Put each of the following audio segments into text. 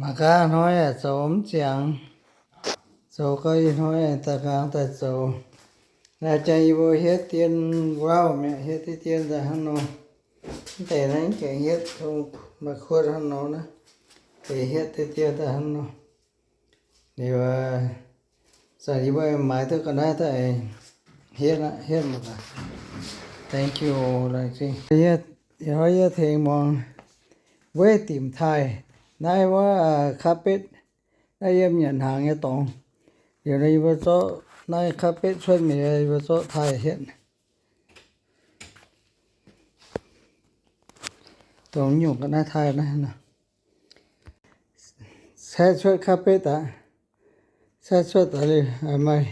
Mangc gaax hnoi aeqv, zoux mv ziangx. Zoux gau ih hnoi daaih nqaang daaih zoux. Naaiv jangx yie mbuo hietv dien wuov mi'aqv, hietv deix dien daaih hnangv nor. Mv deix naaiv gengh hietv tong maaih kuotv hnangv nor naaiv. Deix hietv deix dien daaih hnangv nor. Liuz, zanc yie mbuo maaiz duqv ga'naaiv daaih hietv aqv, hietv mangc gaax. Thank you, laengz zingh. Yie, yie tengx muangx weiv dimc taaih naaiv wuov carpet, naaiv yiem nyanc hnaangx nyei dorngx. Liuz nor yie mbuo zorqv naaiv carpet cuotv mingh, yie mbuo zorqv taaih hietv. Dongh nyungc ga'naaiv taaih naaiv, caeqv cuotv carpet aqv. Caeqv cuotv daaih liuz maaih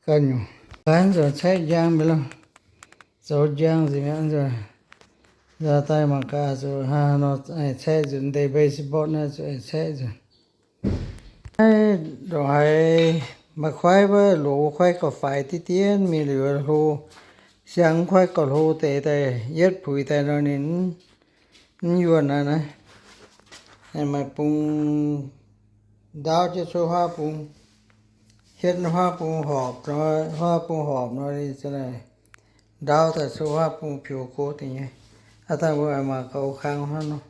ganh nyungc. Gaax nzunc caeqv njang mingh loh. Zoux njang nzengc aqv nzunc. Nzauh daaih mangc gaax zuqc hnangv nor caeqv nzunc, deix baseball naaiv zuqc caeqv nzunc. Naaiv ndongc haaix maaih kuaaiv wuov, loz kuaaiv gauh faix diqv dien mingh liuz hlo, siang kuaaiv gauh hlo deix daaih yietv puix daaih nor ninh mv yuonh aqv naaiv. Maaih bung ndaauv jienv cuotv huaav bung, hietv huaav bung horpc nor, huaav bung horpc nor ninh za'naaic ndaauv daaih cuotv huaav bung piux go deix nyei. Aav dangh mbuo mangc gaax kang hnangv nor.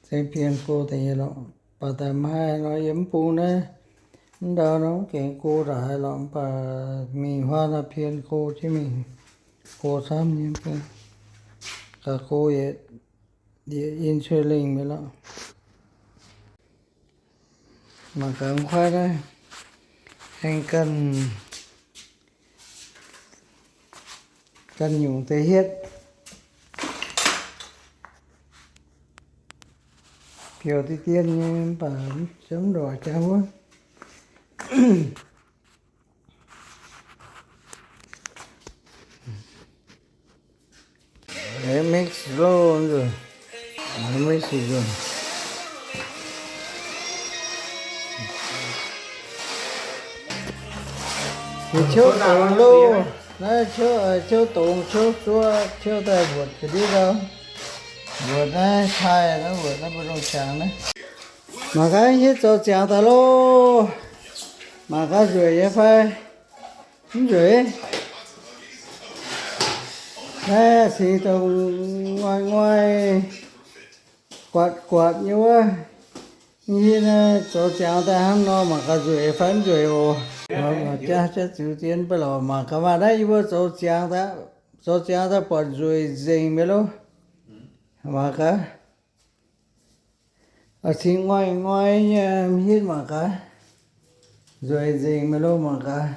Zengv pien go deix nyei lorqc. Baac daaih maiv haih nor, yiem mv bung naaiv, mv ndau nor mv gaengh go ndongc haaix lorqc, mv baac mingh huaav nor pien go jienv mingh, go camv nyei mv bung. Gaax go yietc, yietc in cuotv lengh mingh lorqc. Mangc gaax kuaaiv naaiv, aengx ganh, ganh nyungc deix hietv. Biouv diqv dien nyei mv baac mv ndorqc jangx wuov. Mix loh nzunc, mix nzunc. Ninh ciouv dongz loh, naaiv ciouv, ciouv dongz, ciouv zuov, ciouv daaih mbuoqc ga'ndiev ndau. Mbuoqc naaiv taaih naaiv, mbuoqc naaiv mbu'ndongx qangx naaiv. Mangc gaax hietv zoux ziangx daaih loh. Mangc gaax nzueic nyei fai mv nzueic. Naaiv cingx dongh ngoic ngoic, guatc guatc nyei wuov. Yie naaiv zoux ziangx daaih hnangv nor, mangc gaax nzueic fai mv nzueic oc. Jaav jaav ziux dien ba'lauc, mangc gaax maah, naaiv yie mbuo zoux ziangx daaih, zoux ziangx daaih buatc nzueic nzengc mi'aqv loh. Mangc gaax, cingx ngoic ngoic nyei, hitv mangc gaax, nzueic nzengc mi'aqv loh, mangc gaax.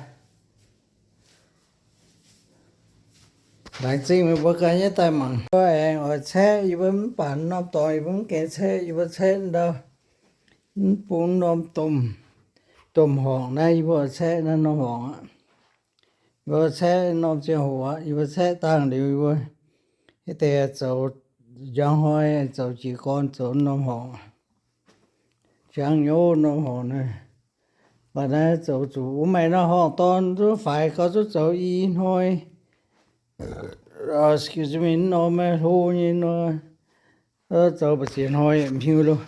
Laengz zingh meih mbuo ganh nyei daaih mangc. Mbuo aengx oix caeqv, yie mbuo mv baac norm dorngx yie mbuo mv gaengh caeqv, yie mbuo caeqv ndau, mv bung norm domh, domh horngc naaiv yie mbuo caeqv naaiv norm horngc aqv. Yie mbuo caeqv norm ziangh hoc aqv, yie mbuo caeqv dangh liuz yie mbuo deix zoux njang hnoi, zoux jiez gorn zoux norm horngc, jangx nyouv norm horngc naaiv. Mv baac naaiv zoux zuqc wuov maengc nor horngc dorn zungv faix gau, zungv zoux i hnoi. Mingh norm hlo nyei nor, zoux mbu'ziex hnoi yaac mv hiuv loh.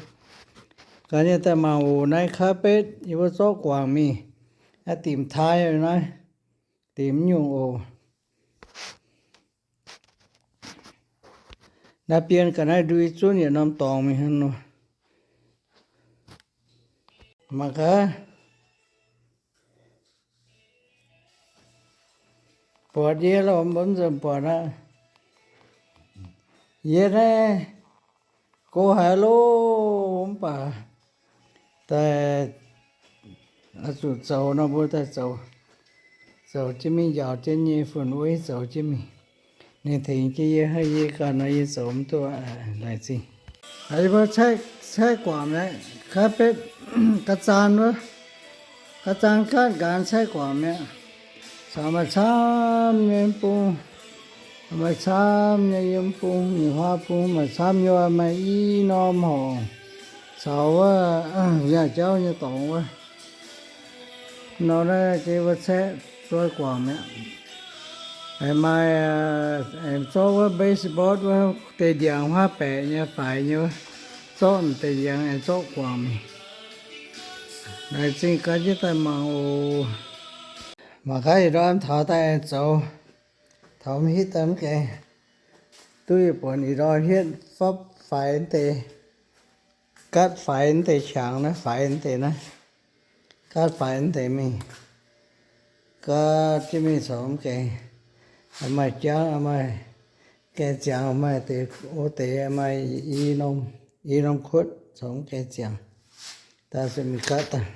Gaax nyei daaih mangc oc, naaiv carpet yie mbuo zorqv guangc mingh, naaiv dimc taaih naaiv, dimc mv nyungc oc. Naaiv bien ga'naaiv ndui zunv yietc norm dorngx mingh hnangv nor. Mangc gaax, buatc nyei lorqc, mbuo mv nzunc buatc aqv. Yie naaiv go haic loh, mv baac daaih oix zuqc zoux nor, mbuo daaih zoux, zoux jienv mingh, njaaux jienv nyei fun-wei zoux jienv mingh. Ninh tengx jienv yie, hnangv yie ganh nor yie zoux mv duqv. Laengz zingh. Yie mbuo caeqv guangc mi'aqv, carpet, ga'zaan wuov, ga'zaan gaatv nqaanx caeqv guangc mi'aqv. Caux maaih camv nyei bung, maaih camv nyei yiem bung, nyei huaav bung maaih camv nyei, maaih i norm horngc, caux wuov nyaah jauv nyei dorngx wuov. Nor naaiv jiex wuov caeqv zoi guangc mi'aqv. Maaih zorqv wuov baseboard wuov deix ndiangx huaav baeqc nyei faix nyei wuov, zorqv deix ndiangx aengx zorqv guangc mingh. Laengz zingh gaax jienv daaih mangc oc. Mangc gaax ih ndorm taux daaih aengx zoux, taux mv hitv daaih mv gaengh duqv yietc buonc ih ndorm hietv fopv faix deix, gaatv faix deix qangx naaiv, faix deix naaiv, gaatv faix deix mingh, gaatv jienv mingh corc mv gaengh, maaih jangv maaih gaengh ziangx, maaih deix o deix maaih i norm, i norm kuotv corc mv gaengh ziangx. Daaih se mingh gaatv daaih.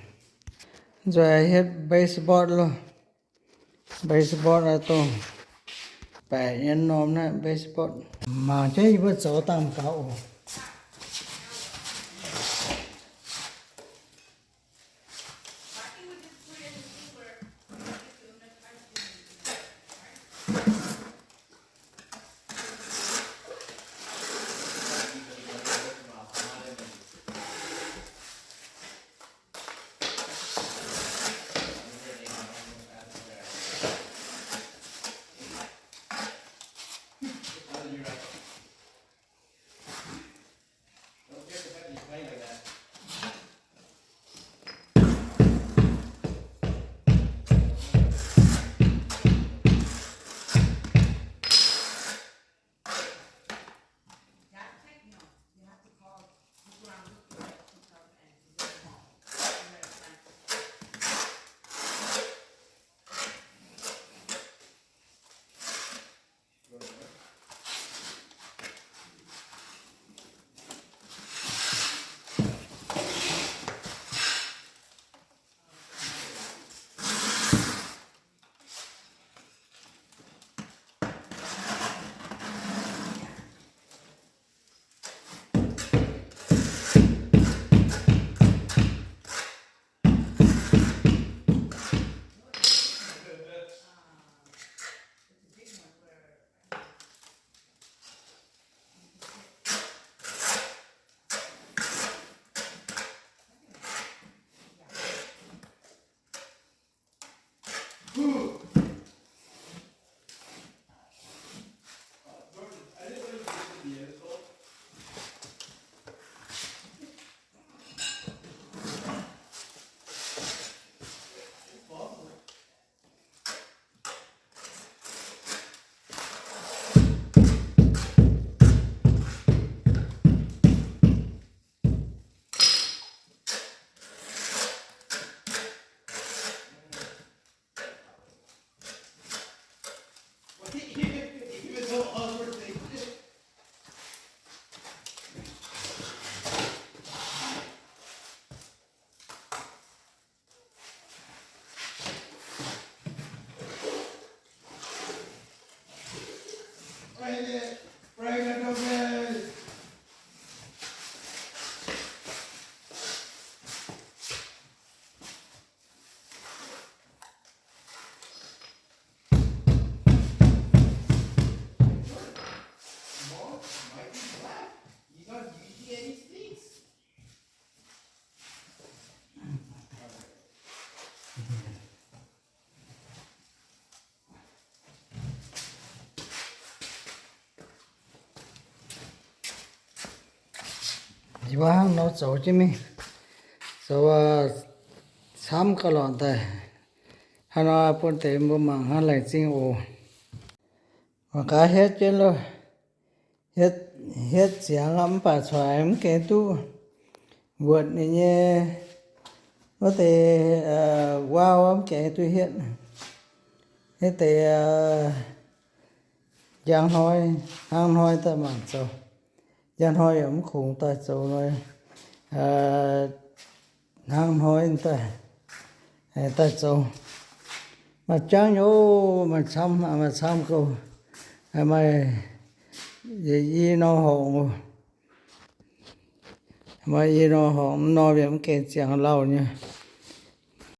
Nzueic hietv baseboard loh. Baseboard naaiv dongh baeqc nyei norm naaiv baseboard. Mangc jienv yie mbuo zoux dangh gaux oc. Yie mbuo hnangv nor zoux jienv mingh, zoux camv gauh lorqc daaih. Hnangv nor bun deix mbuo mangc hnangv laengz zingh oc. Mangc gaax hietv jienv loh. Hietv, hietv ziangx mv baac corc mv gaengh duqv wuotc ninh nyei wuov deix wuauv mv gaengh duqv hietv. Hietv deix njang hnoi, hnangv hnoi daaih mangc zoux. Njang hnoi yaac mv kungx daaih zoux nor, hnangv hnoi daaih, daaih zoux. Maaih jangv nyei, maaih camv, maaih camv gouh, maaih i norm horngc, maaih i norm horngc, mv norm yaac mv gaengh ziangx lauh nyei.